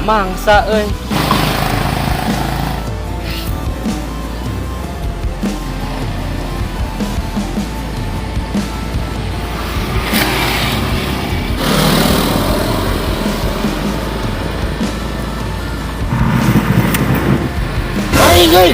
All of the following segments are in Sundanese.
Mangsa euy. Aing euy.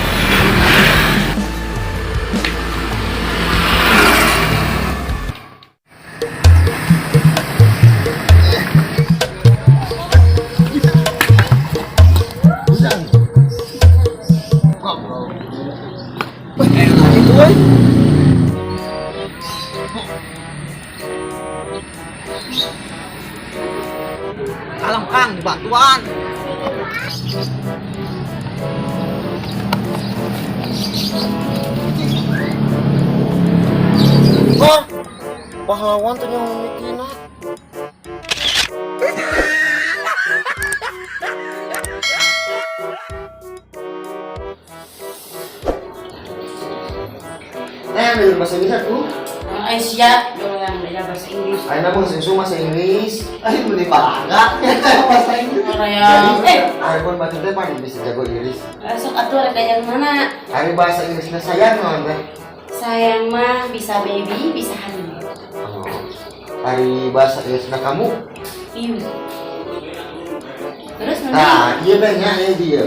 Itu euy. Kalem, Kang, dibantuan. Oh, pahlawan tuh yang mikirna. Eh, ambil bahasa Inggris aku. Aisyah dong yang belajar bahasa Inggris. Ayeuna mah geus bahasa Inggris. Eh, beli bangga bahasa Inggris. Orang Jadi, yang ari pun baca teh paling bisa jago Inggris. Sok atuh rek yang mana? Ari bahasa Inggrisnya sayang naon teh? Sayang mah bisa baby, bisa honey. Oh. Ari bahasa Inggrisnya kamu? You. Terus mana? Nah, iya teh nya ieu dia.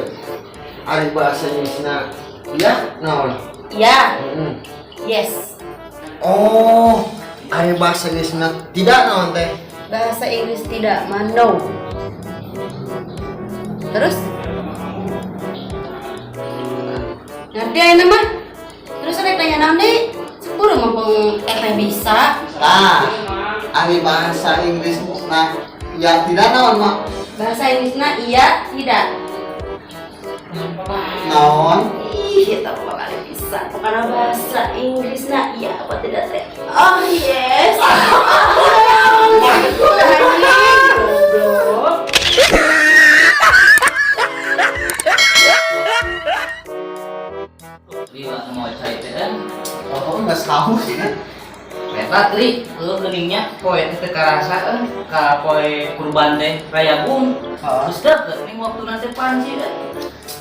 Ari bahasa Inggrisnya iya naon? Iya, Heeh. yes. Oh, ari bahasa Inggrisnya tidak naon teh? Bahasa Inggris tidak mah no. Terus? Ngerti ayeuna mah? Terus rek tanya naon deui? Sepuluh mumpung teh bisa. Nah, ari bahasa Inggris nah ya tidak naon mak? Bahasa Inggrisna iya, tidak. Naon? Ih, eta mah kali bisa. Pokoknya bahasa Inggrisna iya apa tidak teh? Oh yes. Oh, anjing, goblok. Lila mau cai teh kan. Oh, nggak tahu sih. Eta Tri, lu geningnya poe teh teu karasa euy ka poe kurban teh Rayabung. Heeh. Geus deket ning waktu nanti panci deh.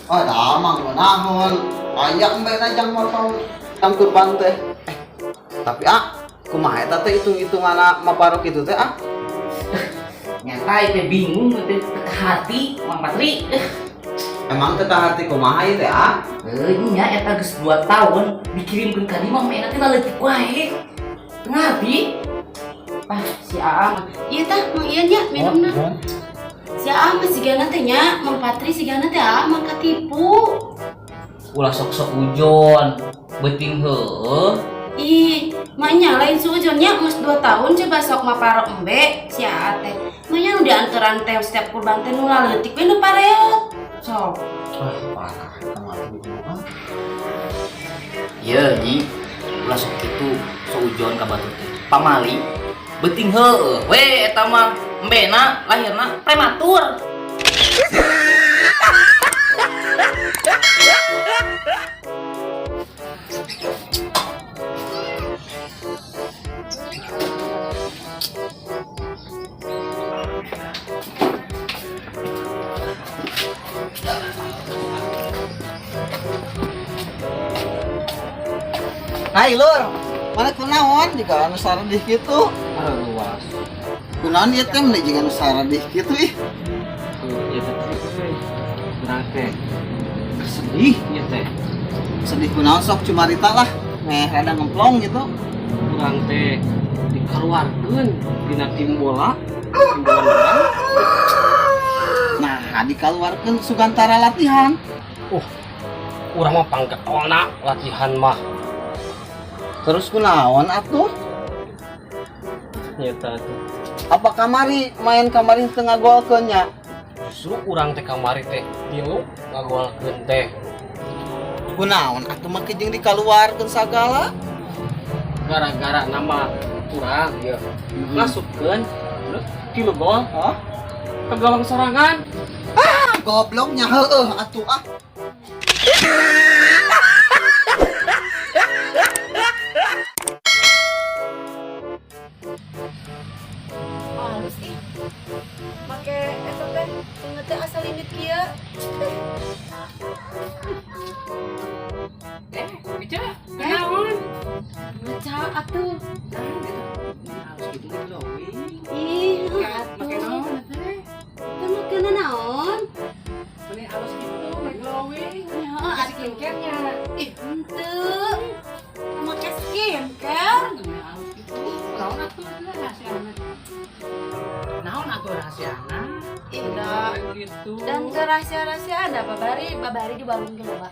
Oh, damang naon. Aya embe na jang motong tang kurban teh. Eh, tapi ah, kumaha eta teh hitung-hitunganna maparok itu teh ah? Nyata teh bingung teh teka hati Mang Patri. Emang teu hati kumaha ieu teh ah? Eh, nya eta geus 2 tahun dikirimkeun ka dieu mah mena teh leutik wae. Teu ngarti. Ah, si Aa mah. Iya tah, Mang Ian nya minumna. Si Aa mah sigana teh nya, Mang Patri sigana teh Aa mah katipu. Ulah sok-sok ujon, beuting heueuh. Ih, maknya lain suujon nya geus 2 tahun coba sok maparok embe si Aa teh. Maknya nu dianteran teh setiap kurban teh nu laleutik we nu pareot. Sok. Ah, parah eta mah atuh ah. Ye, Ji. Ulah sok kitu, suujon ka batur teh. Pamali beuting heueuh we eta mah embena lahirna prematur. Hai lur, mana kunaon jika anu saradih kitu? Luas. Kunaon ieu teh meni jeung anu saradih kitu ih. Tuh, ieu teh euy. Urang teh sedih ieu teh. Sedih kunaon sok cumarita lah. Meh rada ngemplong gitu. Urang teh dikeluarkeun dina tim bola. Tim bola urang. Nah, dikaluarkeun sugantara latihan. Urang mah panggetolna latihan mah. Terus kunaon atuh? Nyata tuh. Apa kamari main kamari teu ngagolkeun nya? Justru urang teh kamari teh tilu ngagolkeun teh. Kunaon atuh mah jeung dikaluarkeun sagala? Gara-gara nama urang ya masukkeun terus tilu gol Hah? ke gawang sorangan. Ah, gobloknya heueuh atuh ah. Halus ih. Make eta teh teh asal. skincare-nya. Ih, henteu. Make skincare. Naon atuh rahasiana? Naon atuh rahasiana? Ih, dah. Gitu. Dan ke rahasia-rahasiaan ada babari, babari di warung ge loba.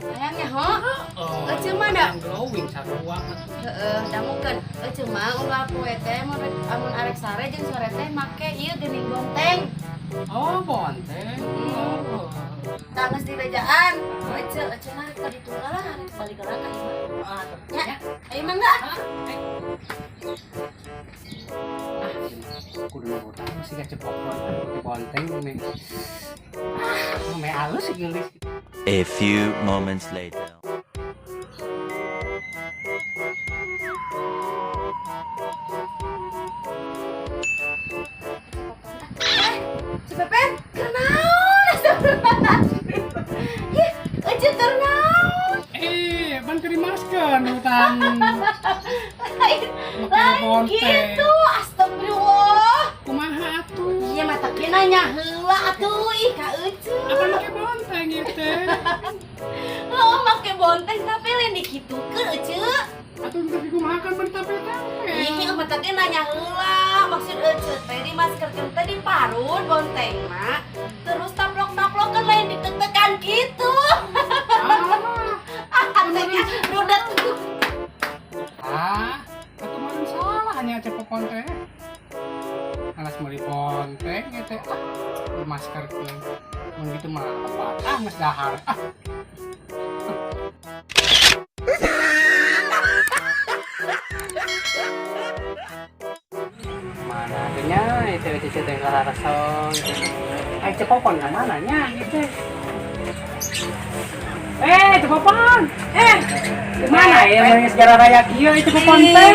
Hayangnya ho? Oh, Ece mah da. Glowing sarua atuh. Heeh, dangukeun. Ece mah unggal poe teh mun amun arek sare jeung sore teh make ieu geuning bonteng. Oh, bonteng. Oh. Tah geus dibejaan. Oh, Ece, Ece mah rek ka ditu lah, rek balik heula ka imah. Ah, atuh. Nya, ayo mah enggak? Ah, kudu nurutan sih ka Cepopon di bonteng me. Ah, me alus geulis. A few moments later. Eh, si Pepen, keur naon? Astagfirullahaladzim. Ih, Ece keur naon? Eh, ban keur masker nurutan. Lain, Make lain bonteng. gitu, astagfirullah. Kumaha atuh? Iya mata kieu nanya heula atuh ih ka Ece. Apa make bonteng ieu teh? Oh, make bonteng tapi lain dikitukeun Ece. Atuh tapi kumaha kan ban tape-tape. Ih, mata kieu nanya heula. Maksud Ece teh di masker teh diparut bonteng mah. Terus taplok-taplokeun lain ditek-tekan gitu. Ah, Teh rudet. ah, atuh meureun salah nya Cepopon teh. Alas meuli bonteng ieu teh. Ah, maskerkeun. Mun gitu mah apa? Ah, geus dahar. Ah. Mana teh nya itu itu teh ngarason. Eh, Cepopon ka mana nya ieu teh? Eh, Cepopon. Eh, Mana ya mun segala raya kieu Cepopon teh?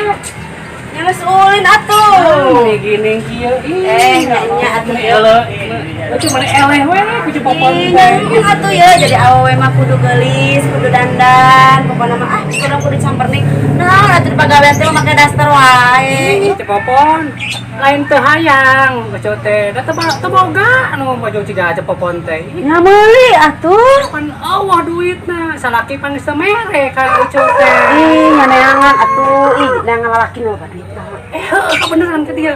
Nya geus ulin atuh. Nih gini kieu. Ih, Eh, nya atuh ya. Eleh. Lucu mana eleh we ku Cepopon Ih, teh. nya atuh ya jadi awewe mah kudu geulis, kudu dandan, pokona mah ah kudu kudu campernik. Nah, atuh di pagawean teh make daster wae. Ih, Cepopon. Lain teu hayang baju teh. Da teu teu boga anu baju ciga Cepopon teh. Ih, Nya meuli atuh. pan eueuh duitna. Salaki pan geus teu mere ka lucu teh. Ih, nyaneangan atuh. Ih, neangan lalaki nu loba duit mah. Eh, heueuh kebeneran ke dia.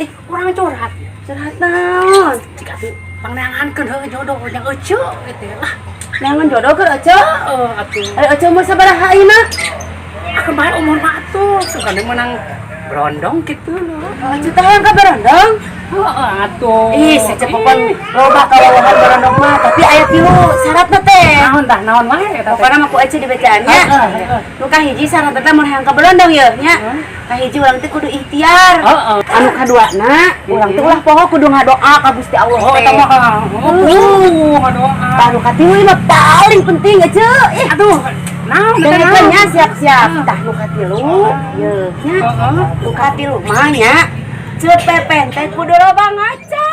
Ih, Urang curhat. Curhat naon? Jika tuh pangneangankeun heueuh jodoh nya ece gitu lah. Neangan jodoh keur Ece? Heeh atuh. Ari Ece umur sabaraha ayeuna? Ah, kemarin umur mah atuh suka menang berondong gitu loh. Oh, Ece teh hayang ka berondong? Heeh atuh. Ih, si Cepopon loba kawawahan berondong mah, tapi aya tilu syaratna teh. Naon tah naon wae eta teh. Pokokna mah ku Ece dibejaan nya. Heeh, heeh. Nu kahiji syaratna teh mun hayang ka berondong yeuh nya. Kahiji urang teh kudu ikhtiar. Heeh. Anu kaduana, urang teh ulah poho kudu ngadoa ka Gusti Allah Oh, teh. eta mah oh, ngadoa. Tah nu katilu ieu mah paling penting Ece. Ih, Aduh, naon eta dengekeun naon? nya siap-siap. Tah nu katilu yeuh nya. Heeh. Nu katilu mah nya Cepepen teh kudu loba ngaca.